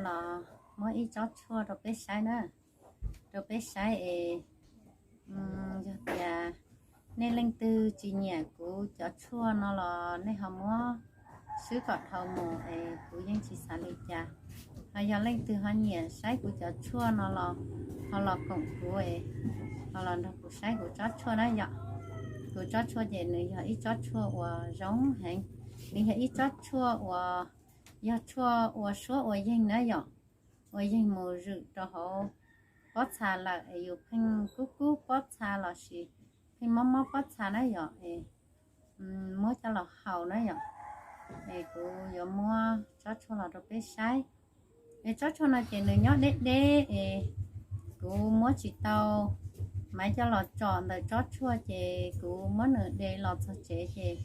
Los muab ib tsob tshuaj rau peb saib na, rau peb saib es yog tias nej leej twg tsis nyiam kuv cov tshuaj no los nej ho muab swb kom dhau mus es kuv yeej tsis xav li cas. Ho yog leej twg ho nyiam saib kuv cov tshuaj no los ho los koom kuv, ho los nrog kuv saib kuv tsob tshuaj na yom. Kuv tsob tshuaj ces nws yog ib tsob tshuaj uas zoo heev, nws yog ib tsob tshuaj uas yog tshuaj ua suab ua yeeg na yom, ua yeeg mus zwm rau hauv pob txha lawm es yus pheej kub kub pob txha lossis pheej mob mob pob txha na yom es muab coj los haus na yom. Es kuv yuav muab tsob tshuaj los rau peb saib. Es tsob tshuaj no ces nws nyob deb deb es kuv muab tsis tau maiv coj los tsom ntawm tsob tshuaj ces kuv muab nws de los txog tsev ces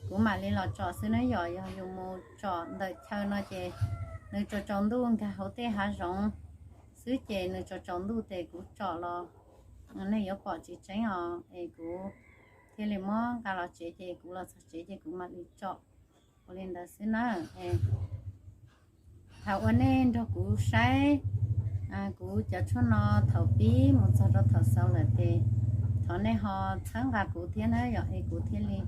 kuv mam li los tsom xwb na yom. Yog yus mus tsom ntawm chaw no ces nws tsaus tsaus ntuj nkag hauv tej hav zoov xwb ces nws tsaus tsaus ntuj ces kuv tsom los nej yuav pom tsis tseeb os es kuv thiaj li muab nqa los tsev ces kuv los txog tsev ces kuv mam li tsom. Ua li ntawd xwb na. Thaum uas nej nrog kuv saib kuv cov tshuaj no thaum pib mus txog rau thaum xaus lawm ces thov nej ho txhawb nqa kuv thiab na yom es kuv thiaj li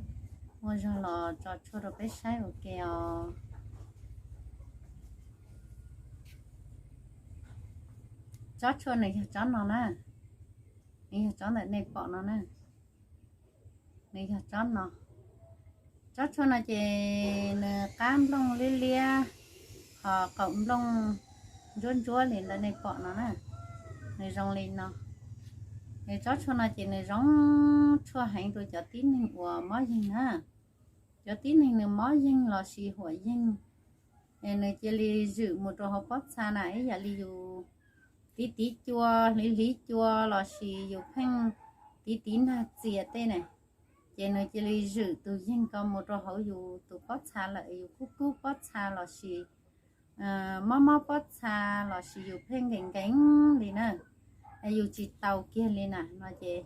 muaj zog los tso tshuaj rau peb saib ua ke os. Tsob tshuaj nws yog tsob no na, nws yog tsob ntawm nej pom no na, nws yog tsob no. Tsob tshuaj no ces nws qab nplooj liab liab, ho qaum nplooj ntsuab ntsuab li ntawm nej pom no na, nws zoo li no. Es tsob tshuaj no ces nws zoo tshuaj heev rau cov tib neeg uas mob yeeg na. Cov tib neeg nws mob yeeg lossis huam yeeg, es nws cia li zwm mus rau hauv pob txha na ib yam li yus tiv tiv cua hliv hliv cua lossis yus pheej tiv tiv nag txias tej na, ces nws cia li zwm tus yeeg ko mus rau hauv yus tus pob txha lawm es yus kub kub pob txha lossis mob mob pob txha lossis yus pheej nkees nkees li na, es yus tsis taus kiag li na no ces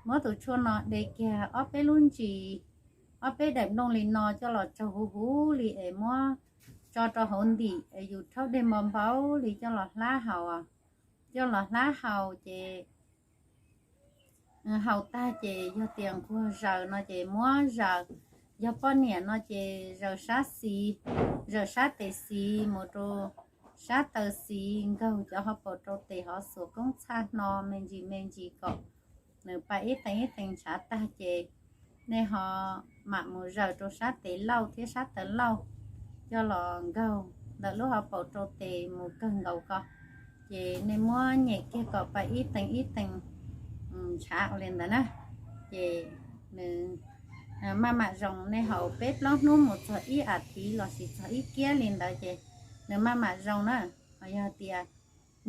muab tus tshuaj no de kiag ob peb lub ntsis, ob peb daim nplooj li no coj los tsaug huv huv li es muab tso rau hauv ntim es yus rhaub dej npau npau li coj los hlab haus, coj los hlab haus ces haus tag ces yog tias nquag zaws no ces muab zaws. Yog poj niam no ces zaws sab xis, zaws sab tes xis mus rau sab taw xis, nkaug cov hauv paus rau tes hov xuas koob txhaj hno me ntsis me ntsis kom nws pa ib teev ib teev ntshav tag ces nej ho mam mus zaws rau sab tes lauj thiab sab taw lauj coj los nkaug ntawm lub hauv paus rau tes mus kawg nkaus ko, ces nej muab nyem kiag kom pa ib teev ib teev ntshav ua li ntawd na, ces nws maj mam zoo. Nej haus peb plaub hnub mus txog ib as thiv lossis txog ib kiab li ntawd ces nws maj mam zoo na. Ho yog tias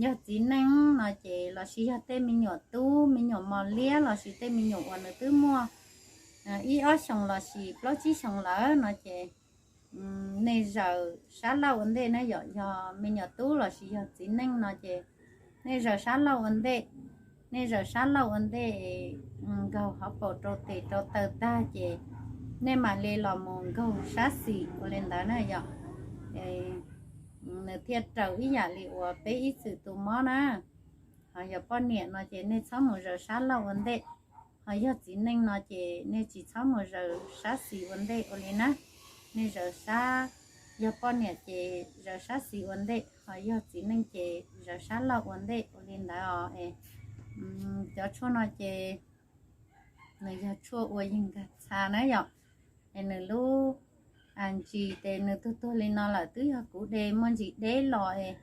yog txiv neej no ces lossis yog tej me nyuam tub me nyuam mos liab lossis tej me nyuam uas nws twb muaj ib ob xyoos lossis plaub tsib xyoos lawm no ces nej zaws sab lauj ua ntej na yom. Yog me nyuam tub lossis yog txiv neej no ces nej zaws sab lauj ua ntej, nej zaws sab lauj ua ntej nkaug hauv paus rau tes rau taw tag ces nej mam li los mus nkaug sab xis ua li ntawd na yom. Nws thiaj raws ib yam li uas peb ib txwm tus mob na. Ho yog poj niam no ces nej txhob mus zaws sab lauj ua ntej, ho yog txiv neej no ces nej tsis txhob mus zaws sab xis ua ntej ua li na. Nej zaws sab, yog poj niam ces zaws sab xis ua ntej, ho yog txiv neej ces zaws sab lauj ua ntej ua li ntawd os. Cov tshuaj no ces nws yog tshuaj ua yeeg nkag txha na yom. Es nws lub ntsis ces nws tuag tuag li no lawm twb yog kuv de muaj ntsis deb los es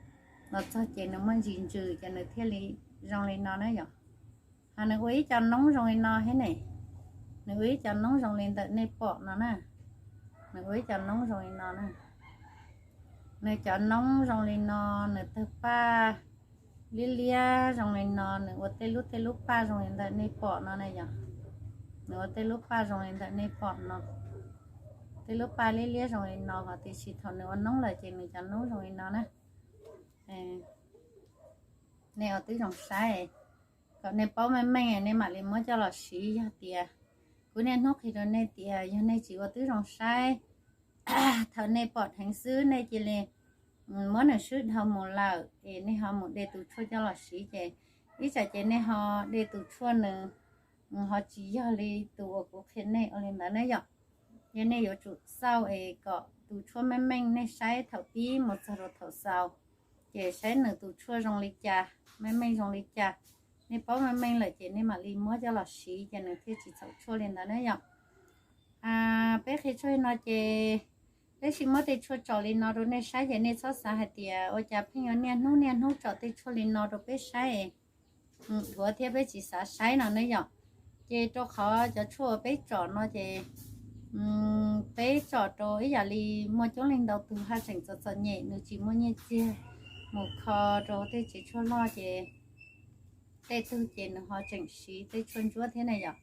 los txog ces nws muaj ntsis ntsws ces nws thiaj li zoo li no na yom. Ho nws ua ib co noob zoo li no thiab ne, nws ua ib co noob zoo li ntawm nej pom no na. Nws ua ib co noob zoo li no na. Nws cov noob zoo li no, nws tawg paj liab liab zoo li no, nws ua tej lub tej lub paj zoo li ntawm nej pom no na yom. Nws ua tej lub paj zoo li ntawm nej pom no. Tej lub paj liab liab zoo li no ho tiam sis thaum nws ua noob lawm ces nws cov noob zoo li no na. Nej ua tib zoo saib kom nej paub meej meej nej mam li muab coj los siv. Yog tias kuv niaj hnub qhia rau nej tias yog nej tsis ua tib zoo saib, thaum nej pom dheev xwb nej cia li muab nws swb dhau mus lawm es nej ho mus de tus tshuaj coj los siv ces ib tsam ces nej ho de tus tshuaj nws ho tsis yog li tus uas kuv qhia nej ua li ntawd na yom. Ces nej yuav tsum xauj es kom tus tshuaj meej meej nej saib thaum pib mus txog rau thaum xaus, ces saib nws tus tshuaj zoo li cas, meej meej zoo li cas. Nej paub meej meej lawm ces nej mam li muab coj los siv ces nws thiaj tsis txhaum tshuaj li ntawd na yom. Peb qhia tshuaj no ces peb sim muab tej tshuaj tsom li no rau nej saib ces nej txhob xav hais tias ua cas pheej yuav niaj hnub niaj hnub tsom tej tshuaj li no rau peb saib, dhuav thiab peb tsis xav saib no ne yom. Ces rau qhov cov tshuaj uas peb tsom no ces peb tsom rau ib yam li muaj coob leej ntau tug haj tseem txom txom nyem nws tsis muaj nyiaj txiag mus kho rau tej tsev tshuaj loj ces tej tug ces nws ho tseem siv tej tshuaj ntsuab thiab na yom.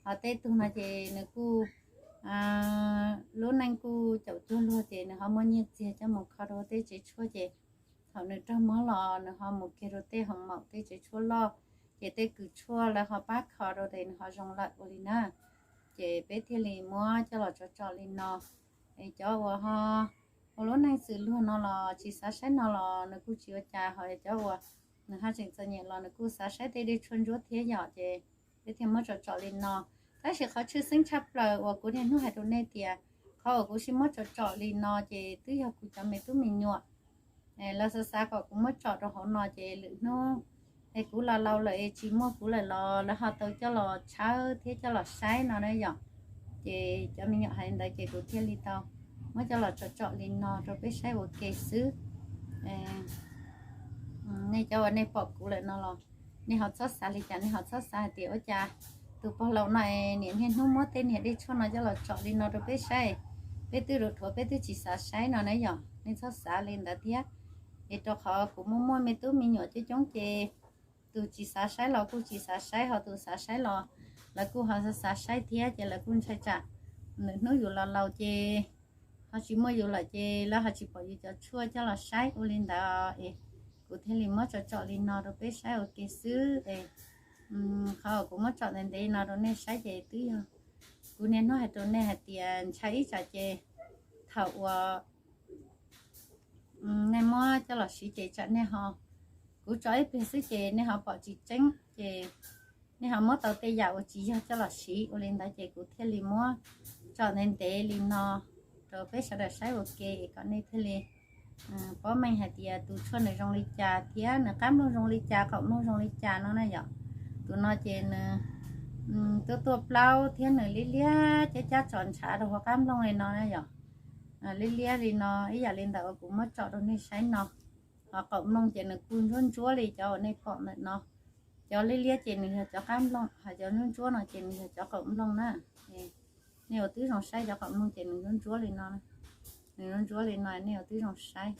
Ho tej tug no ces nws kuj lub neej kuj caum cuag luag ces nws ho muaj nyiaj txiag coj mus kho rau tej tsev tshuaj ces thaum nws raug mob los nws ho mus kiag rau tej hoos maum tej tsev tshuaj loj, ces tej kws tshuaj lawv ho pab kho rau ces nws ho zoo lawm ua li na. Ces peb thiaj li muab coj los tsom tsom li no. Es cov uas ho ua lub neej txwm luag no los tsis xav saib no los nws kuj tsis ua cas, ho cov uas nws haj tseem txom nyem los nws kuj xav saib tej dej tshuaj ntsuab thiab yom, ces peb thiaj muab tsom tsom li no. Tab sis qhov tshwj xeeb tshaj plaws uas kuv niaj hnub hais rau nej tias qhov uas kuv sim muab tsom tsom li no ces twb yog kuv cov me tub me nyuam lawv xav xav kom kuv muab tsom rau hauv no ces lwm hnub es kuv los laus lawm es tsis muaj kuv lawm los lawv ho tau coj los tshawb thiab coj los saib no na yom. Ces cov me nyuam hais li ntawd ces kuv thiaj li tau muab coj los tsom tsom li no rau peb saib ua ke xwb. Nej cov uas nej pom kuv lawm no los nej ho txhob xav li cas, nej ho txhob xav hais tias ua cas tus pog laus no es niaj niaj hnub muab tej niag dej tshuaj no coj los tsom li no rau peb saib, peb twb dhuav dhuav peb twb tsis xav saib no na yom. Nej txhob xav li ntawd thiab. Es rau qhov kuv muaj muaj me tub me nyuam coob coob ces tus tsis xav saib los kuj tsis xav saib, ho tus xav saib los lawv kuj ho xav saib thiab ces lawv kuj ntshai tsam lwm hnub yus los laus ces ho tsis muaj yus lawm ces lawv ho tsis pom yus cov tshuaj coj los saib ua li ntawd es kuv thiaj li muab tsom tsom li no rau peb saib ua ke xwb es qhov uas kuv muab tsom ntev ntev no rau nej saib ces twb yog kuv niaj hnub hais rau nej hais tias ntshai ib tsam ces thaum uas nej muab coj los siv ces tsam nej ho, kuv tso ib pliag xwb ces nej ho pom tsis tseeb ces nej ho muab tau tej yam uas tsis yog coj los siv ua li ntawd ces kuv thiaj li muab tsom ntev ntev li no rau peb sawv daws saib ua ke es kom nej thiaj li paub meej hais tias tus tshuaj nws zoo li cas thiab nws qab nplooj zoo li cas, qaum nplooj zoo li cas no na yom. Tus no ces nws tuaj tuaj plaub thiab nws liab liab cab cab tso ntshav rau hauv qab nplooj li no na yom. Liab liab li no ib yam li ntawd uas kuv muab tsom rau nej saib no. Ho qaum nplooj ces nws kuj ntsuab ntsuab li cov uas nej pom ntawm no. Cov liab liab ces nws yog cov qab nplooj, ho cov ntsuab ntsuab no ces nws yog cov qaum nplooj na. Nej ua twb zoo saib cov qaum nplooj ces nws ntsuab ntsuab li no, nws ntsuab ntsuab li no nej ua twb zoo saib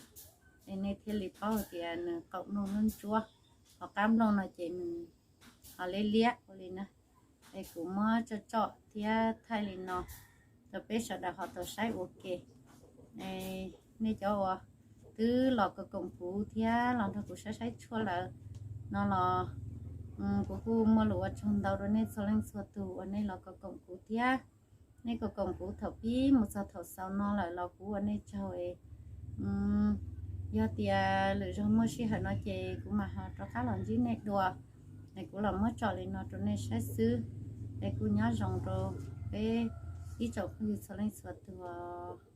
es nej thiaj li paub hais tias nws qaum nplooj ntsuab ntsuab. Ho qab nplooj no ces nws ho liab liab ua li na. Es kuv muab tsom tsom thiab thaij li no rau peb sawv daws ho tau saib ua ke. Nej cov uas twb los koom koom kuv thiab los nrog kuv saib saib tshuaj lawm no los kuv kuj muaj lus ua tsaug ntau rau nej txhua leej txhua tus uas nej los koom koom kuv thiab. Nej koom koom kuv thaum pib mus txog thaum xaus no lawm los kuv ua nej tsaug es yog tias lwm zaug muaj sij hawm no ces kuv mam ho rov qab los ntsib nej dua. Es kuv los muab tsom li no rau nej saib xwb. Es kuj nyob zoo rau peb ib tsoom phooj ywg txhua leej txhua tus os.